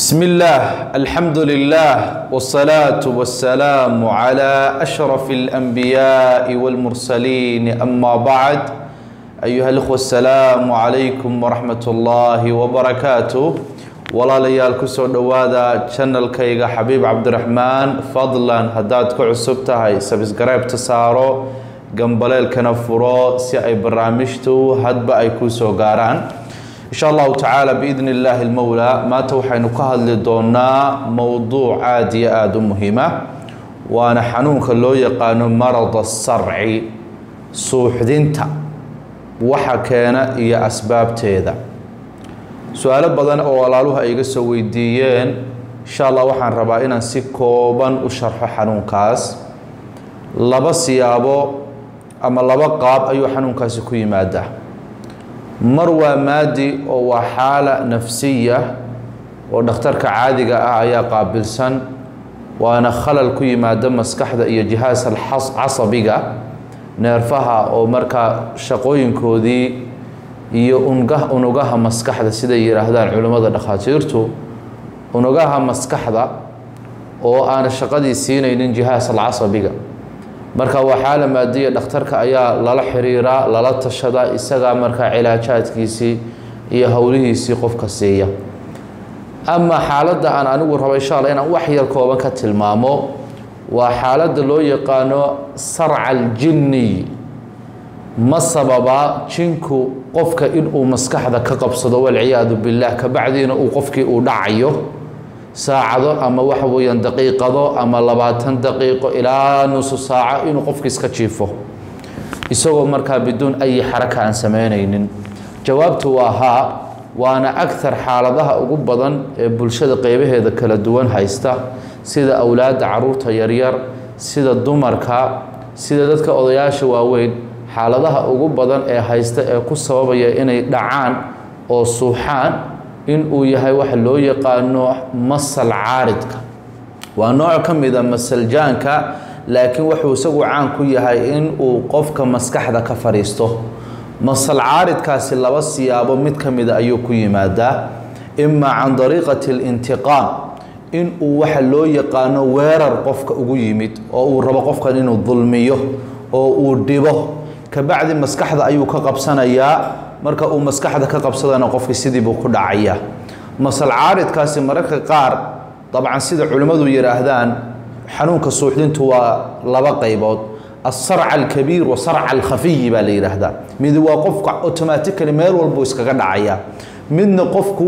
بسم الله، الحمد لله، والصلاة والسلام على أشرف الأنبياء والمرسلين، أما بعد. أيها الأخوة، السلام عليكم ورحمة الله وبركاته. Walaalayaal, kusoo dhowaada channelkayga Xabiib Cabdiraxmaan. Fadlan, haddaad ku cusub tahay, subscribe-ta saaro, gambaleelkana furo si ay barnaamijtu hadba ay kuu soo gaaraan, insha Allahu tacaala, biidni illaahi almowlaa. Maanta waxaynu ka hadli doonaa mowduuc aada iyo aada u muhiima, waana xanuunka loo yaqaano marad asarci, suuxdinta, waxa keena iyo asbaabteeda. Su-aalo badan oo walaaluhu ay iga soo weydiiyeen, insha Allah waxaan rabaa inaan si kooban u sharxo xanuunkaas. Laba siyaabo ama laba qaab ayuu xanuunkaasi ku yimaadaa. Mar waa maadi oo waa xaala nafsiya oo dhakhtarka caadiga ah ayaa qaabilsan, waana khalal ku yimaada maskaxda iyo jihaas casabiga, neerfaha, oo markaa shaqooyinkoodii iyo unugaha maskaxda, siday yidhaahdaan culimmada dhakhaatiirtu, unugaha maskaxda oo aan shaqadii siinaynin jihaas alcasabiga. Marka waa xaala maadiya, dhakhtarka ayaa lala xiriiraa, lala tashadaa, isagaa markaa cilaajaadkiisii iyo howlihiisii qofka siiya. Ama xaaladda aan anigu rabo, insha Allah, inaan wax yar kooban ka tilmaamo waa xaaladda loo yaqaano sarca aljinniy. Ma sababaa jinku qofka inuu maskaxda ka qabsado, walciyaadu billaah, kabacdiina uu qofkii uu dhacayo saacado ama waxa weeyaan daqiiqado ama 20 daqiiqo ilaa nusu saaco inuu qofki iska jiifo, isagoo markaa biduun ayi xaraka aan sameynaynin? Jawaabtu waa haa, waana akhar xaaladaha ugu badan ee bulshada qeybaheeda kala duwan haysta, sida awlaadda, caruurta yaryar, sida dumarka, sida dadka odayaasha waaweyn. Xaaladaha ugu badan ee haysta ee ku sababaya inay dhacaan oo suuxaan in uu yahay waxa loo yaqaano masal caaridka. Waa nooc ka mida masaljaanka, laakiin wuxuu isagu caan ku yahay in uu qofka maskaxda ka fadhiisto. Masal caaridkaasi laba siyaabo mid ka mida ayuu ku yimaadaa: imaa can dariiqati alintiqaam, in uu waxa loo yaqaano weerar qofka ugu yimid oo uu rabo qofkan inuu dulmiyo oo uu dhibo, kabacdi maskaxda ayuu ka qabsanayaa. Marka uu maskaxda ka qabsadana, qofkii sidii buu ku dhacayaa. Masal caaridkaasi mararka qaar, dabcan sida culimmadu yidhaahdaan, xanuunka suuxdintu waa laba qaybood: asarca alkabiir wa sarca alkhafiyi baa la yidhaahdaa. Mid waa qofka automatically meel walbuu iskaga dhacaya, midna qofku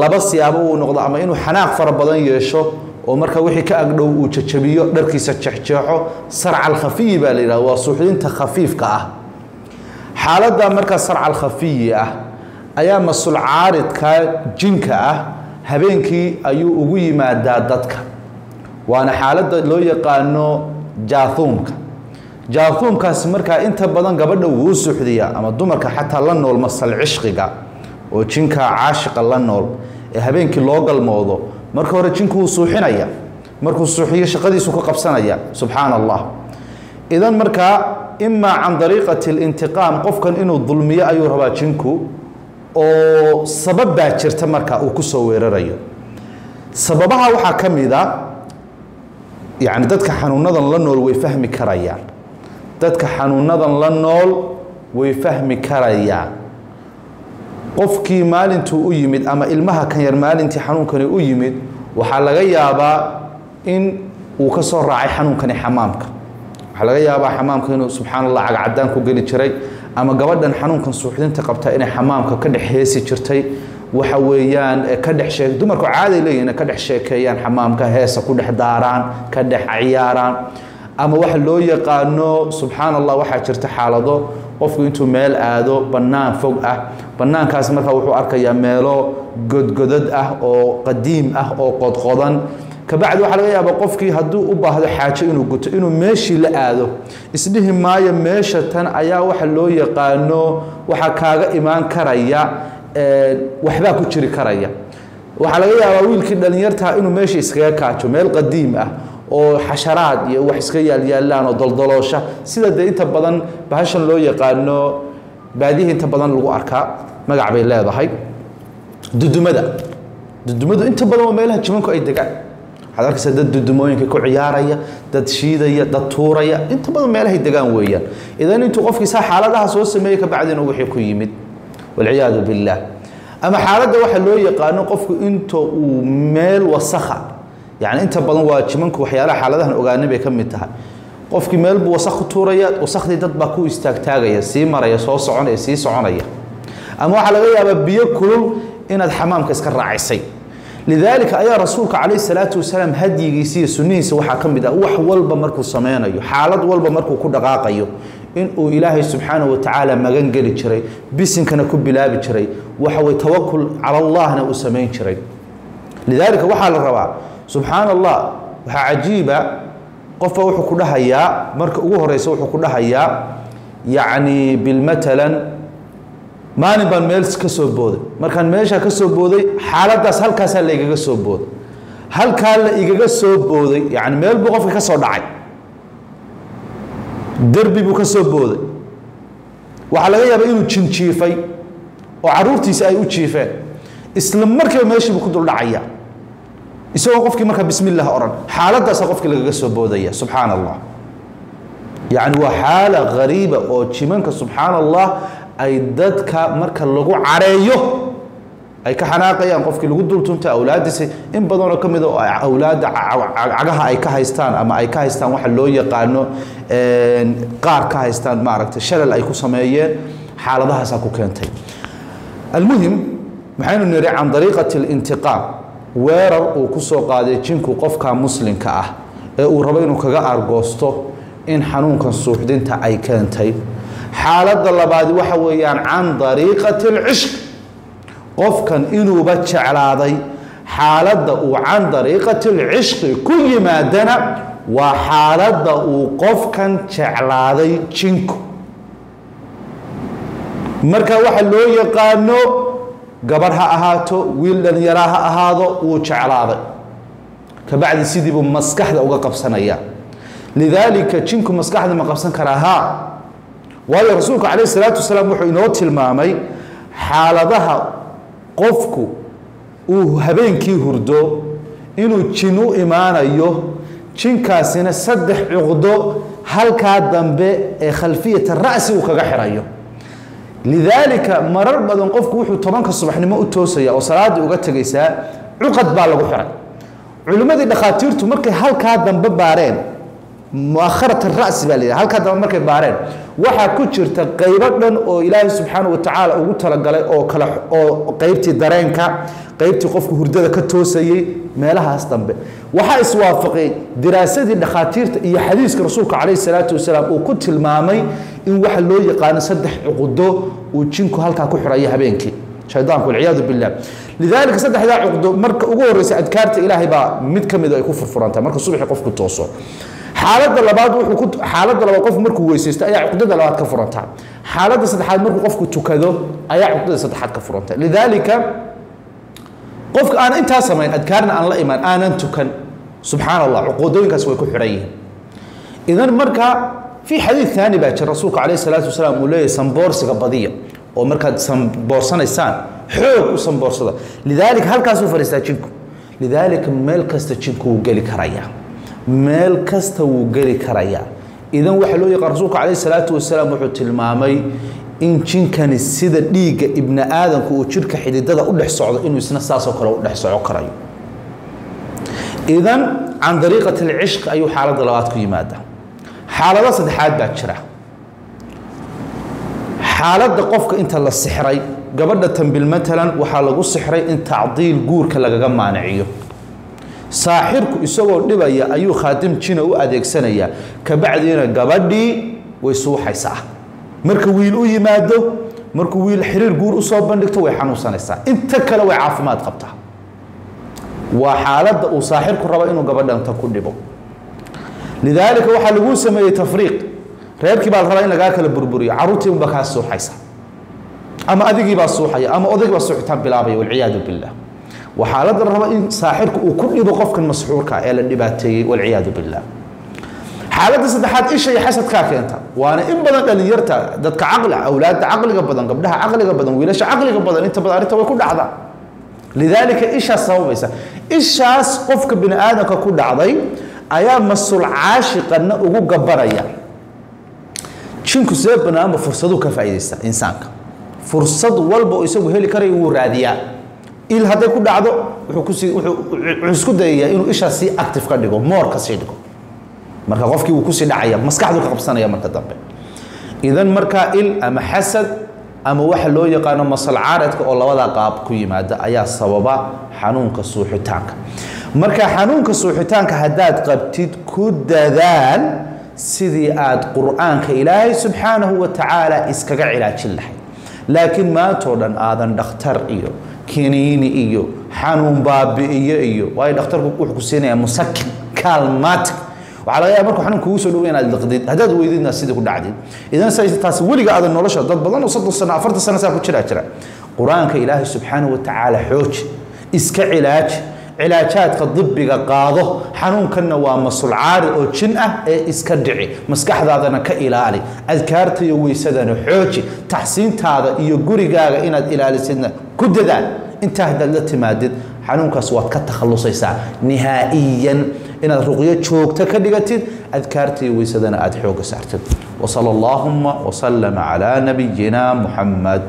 laba siyaabo uu noqdo: ama inuu xanaaq fara badan yeesho oo marka wixii ka agdhow uu jajabiyo, dharkiisa jeexjeexo, sarca alkhafiyi baa la yidhahda, waa suuxdinta khafiifka ah. Xaaladda markaa sarca alkhafiyi ah ayaa masul caaridka jinka ah habeenkii ayuu ugu yimaadaa dadka, waana xaaladda loo yaqaano jaathuumka. Jaathuumkaasi markaa inta badan gabadha wuu suuxdiyaa, ama dumarka xataa la nool masal cishqiga oo jinka caashiqa la nool ee habeenkii loo galmoodo. Marka hore jinku wuu suuxinaya, markuu suuxiyo shaqadiisu ka qabsanaya, subxaana Allah. Idan markaa imaa can dariiqati alintiqaam, qofkan inuu dulmiyo ayuu rabaa jinku, oo sabab baa jirta marka uu ku soo weerarayo. Sababaha waxaa ka mid a, yacni, dadka xanuunadan la nool way fahmi karayaan, dadka xanuunadan la nool way fahmi karayaan. Qofkii maalintuu u yimid ama ilmaha kan yar maalintii xanuunkani u yimid, waxaa laga yaabaa in uu ka soo raacay xanuunkani xamaamka. Waxaa laga yaabaa xamaamka inuu, subxaan Allah, cagcaddaan ku geli jiray, ama gabadhan xanuunkan suuxdinta qabta inay xamaamka ka dhex heesi jirtay. Waxa weeyaan ka dhex sheek, dumarku caaday leeyihin ka dhex sheekeeyaan xamaamka, heesa ku dhex daaraan, ka dhex ciyaaraan, ama waxa loo yaqaano, subxaan Allah, waxaa jirta xaalado qofku intuu meel aado bannaan fog ah, bannaankaas markaa wuxuu arkayaa meelo godgodad ah oo qadiim ah oo qodqodan. Kabacdi waxaa laga yaabaa qofkii hadduu u baahdo xaajo inuu guto inuu meeshii la aado, isdhihi maayo meesha tan ayaa waxa loo yaqaano waxaa kaaga imaan karaya, waxbaa ku jiri karaya. Waxaa laga yaabaa wiilkii dhalinyartaha inuu meesha iskaga kaajo, meel qadiim ah oo xasharaad iyo wax iska yaalyaalaan oo doldoloosha, sida dee inta badan bahashan loo yaqaano baadiyihii inta badan lagu arkaa, magac bay leedahay, dudumada. Dudumadu inta badan waa meelaha jimanku ay degaan. Waxaad arkaysaa dad dudumooyinka ku ciyaaraya, dad shiidaya, dad tuuraya, inta badan meelahay degaan weeyaan. Idan intuu qofkii saa xaaladaha soo sameeyey kabacdina wixii ku yimid, walciyaadu billaah. Ama xaaladda waxa loo yaqaano qofku inta uu meel wasakha, yani inta badan waa jimanku waxyaalaha xaaladahan ogaanay bay ka mid tahay. Qofkii meel buu wasakh ku tuuraya, wasakhdii dad baa ku istaagtaagaya, sii maraya, soo soconaya, sii soconaya. Ama waxaa laga yaabaa biyo kulul inaad xamaamka iska raacisay. Lidaalika ayaa rasuulka calayhi salaatu wasalaam hadyigiisa iyo sunnihiisa waxaa ka mid ah wax walba markuu sameynayo, xaalad walba markuu ku dhaqaaqayo, inuu ilaahay subxaanahu watacaala magan geli jiray, bisinkana ku bilaabi jiray, waxa way tawakul cala allahna uu samayn jiray. Lidaalika waxaa la rabaa, subxaana allah, waxaa cajiiba qofba wuxuu ku dhahayaa marka ugu horeysa, wuxuu ku dhahayaa yacni bilmatalan maalin baan meel ka soo booday, markaan meesha ka soo booday xaaladdaas halkaasaa la igaga soo booday, halkaa la igaga soo booday, yacni meel buu qofka ka soo dhacay, derbi buu ka soo booday. Waxaa laga yaabaa inuu jinjiifay oo caruurtiisa ay u jiifeen, isla markiiba meeshii buu ku dul dhacaya isagoo qofkii markaa bismi illah odhan, xaaladdaasa qofkii lagaga soo boodaya. Subxaana allah, yacni waa xaala gariiba oo jimanka subxaana allah ay dadka marka lagu careeyo ay ka xanaaqayaan, qofkii lagu dultunta awlaadiisa in badanoo ka mid a oo awlaadda cagaha ay ka haystaan ama ay ka haystaan waxa loo yaqaano qaar ka haystaan, maaragtay shalal ay ku sameeyeen, xaaladahaasaa ku keentay. Almuhim, maxaynu nidhi? Can dariiqati alintiqaam, weerar uu ku soo qaaday jinku qofka muslimka ah ee uu rabo inuu kaga argoosto in xanuunkan suuxdinta ay keentay. Xaaladda labaadi waxa weeyaan can dariiqati alcishq, qofkan inuuba jeclaaday. Xaaladda uu can dariiqati alcishqi ku yimaadana waa xaaladda uu qofkan jeclaaday jinku. Marka waxa loo yaqaano gabarh ha ahaato, wiil dhalinyaraa ha ahaado, wuu jeclaaday, kabacdi sidii buu maskaxda uga qabsanaya. Lidaalika jinku maskaxda ma qabsan karaa? Haa, waayo rasuulku calayhi salaatu wasalaam wuxuu inoo tilmaamay xaaladaha qofku uu habeenkii hurdo inuu jin u imaanayo, jinkaasina 3 cuqdo halkaa dambe ee khalfiyata ra'si uu kaga xirayo. Lidaalika marar badan qofku wuxuu 10-ka subaxnimo u toosaya oo salaaddii uga tegaysaa, cuqad baa lagu xiray. Culimmadii dhakhaatiirtu markay halkaa dambe baareen, muakharat ara'si baa la yidhaha, halkaa dambe markay baareen waxaa ku jirta qaybo dhan oo ilaahay subxaanahu watacaala ugu talagalay oo kala, oo qaybtii dareenka, qaybtii qofku hurdada ka toosayey, meelahaas dambe waxaa iswaafaqay diraasadii dhakhaatiirta iyo xadiiska rasuulka calayhi salaatu wasalaam uu ku tilmaamay in waxa loo yaqaano 3 cuqdo uu jinku halkaa ku xirayo habeenkii shaydaanku, walciyaadu billah. Lidaalika 3-daa cuqdo marka ugu horeysa adkaarta ilaahay baa mid ka mid ay ku furfurantaa marka subaxii qofku tooso. Xaaladda labaad wuxuu ku, xaaladda labaad qofku markuu weysaysto ayaa cuqdada labaad ka furantaa. Xaaladda saddexaad markuu qofku tukado ayaa cuqdada saddexaad ka furantaa. Lidaalika qofka aan intaa samayn, adkaarna aan la iman, aanan tukan, subxaana allah, cuqudooyinkaas way ku xidhan yihiin. Idan marka fi xadiid haani baa jira rasuulka calayhi salaatu wasalaam uu leeyahay samboorsiga badiya, oo markaad samboorsanaysaan xoog u samboorsada. Lidaalika halkaasuu fadhiistaa jinku. Lidaalika meel kasta jinku wuu geli karayaa, meel kasta wuu geli karayaa. Idan waxaa loo yaqaan rasuulka calayhi salaatu wasalaam wuxuu tilmaamay in jinkani sida dhiigga ibni aadamku uu jidhka xididada u dhex socdo inuu isna saasoo kale u dhex soco karayo. Idan can dariiqati alcishq ayuu xaaladda labaad ku yimaadaa. Xaalado saddexaad baa jira. Xaaladda qofka inta la sixray, gabadha tanbil matalan waxaa lagu sixray in tacdiil guurka lagaga maaniciyo. Saaxirku isagoo dhibaya ayuu khaadim jina u adeegsanayaa, kabacdiina gabadhii way suuxaysaa. Marka wiil u yimaado, markuu wiil xiriir guur usoo bandhigto, way xanuunsanaysaa, inta kale way caafimaad qabtaa. Waa xaaladda uu saaxirku rabo inuu gabadhanta ku dhibo. Lidaalika waxaa laguu sameeyey tafriiq, reerkii baa la rabaa in lagaa kala burburiyo, carruurtii unbaa kaa suuxaysa, ama adigii baa suuxaya, ama odaygii baa suuxitaan bilaabaya, walciyaadu billah. Waa xaaladda la raba in saaxirku uu ku dhibo qofkan masxuurka ee la dhibaateeyey, walciyaadu billah. Xaaladda saddexaad isha iyo xasadkaa keenta, waana in badan dhalinyarta, dadka caqli, awlaadda caqliga badan, gabdhaha caqliga badan, wiilasha caqliga badan, inta badan arrinta way ku dhacdaa. Lidaalika ishaas sababaysa, ishaas qofka bini aadamka ku dhacday ayaa masul caashiqana ugu gabanaya. Jinku see banaanba fursaduu ka faa'iidaysta insaanka, fursad walba oo isagu heli karayo wuu raadiyaa. Il hadday ku dhacdo, wuxuu kusii wuxuu isku dayayaa inuu ishaas sii active ka dhigo, moor ka sii dhigo. Marka qofkii wuu kusii dhacaya, maskaxdu ka qabsanaya marka dambe. Idan markaa il ama xasad ama waxa loo yaqaano masal caaradka oo labada qaab ku yimaada ayaa sababa xanuunka suuxitaanka. Marka xanuunka suuxitaanka haddaad qabtid, ku dadaal sidii aad Qur'aanka Ilaahay subxaanahu wa tacaala iskaga cilaajin lahayd. Laakiin maantoo dhan aadan dhakhtar iyo kiniini iyo xanuun baabi'iyo iyo, waayo dhakhtarku wuxuu ku siinayaa musakin calmatic. Waxaa laga yaaba markuu xanuun kugu soo dhow inaad liqdid, haddaad weydidna sidii ku dhacdid. Idan taasi weliga aadan nolosha, dad badan oo 30 sano, 40 sano saa ku jiraa jira. Qur-aanka Ilaahay subxaanahu wa tacaala xooji, iska cilaaji, cilaajaadka dibiga qaado. Xanuunkanna waa masul caari oo jin ah ee iska dhici, maskaxdaadana ka ilaali, adkaarta iyo weysadana xooji, taxsiintaada iyo gurigaaga inaad ilaalisidna ku dadaal. Intaa haddaad la timaadid, xanuunkaas waad ka takhalusaysaa nihaa'iyan, inaad ruqyo joogto ka dhigatid, adkaarta iyo weysadana aada xooga saartid. Wasala allaahuma wasalama calaa nabiyina Muxamed.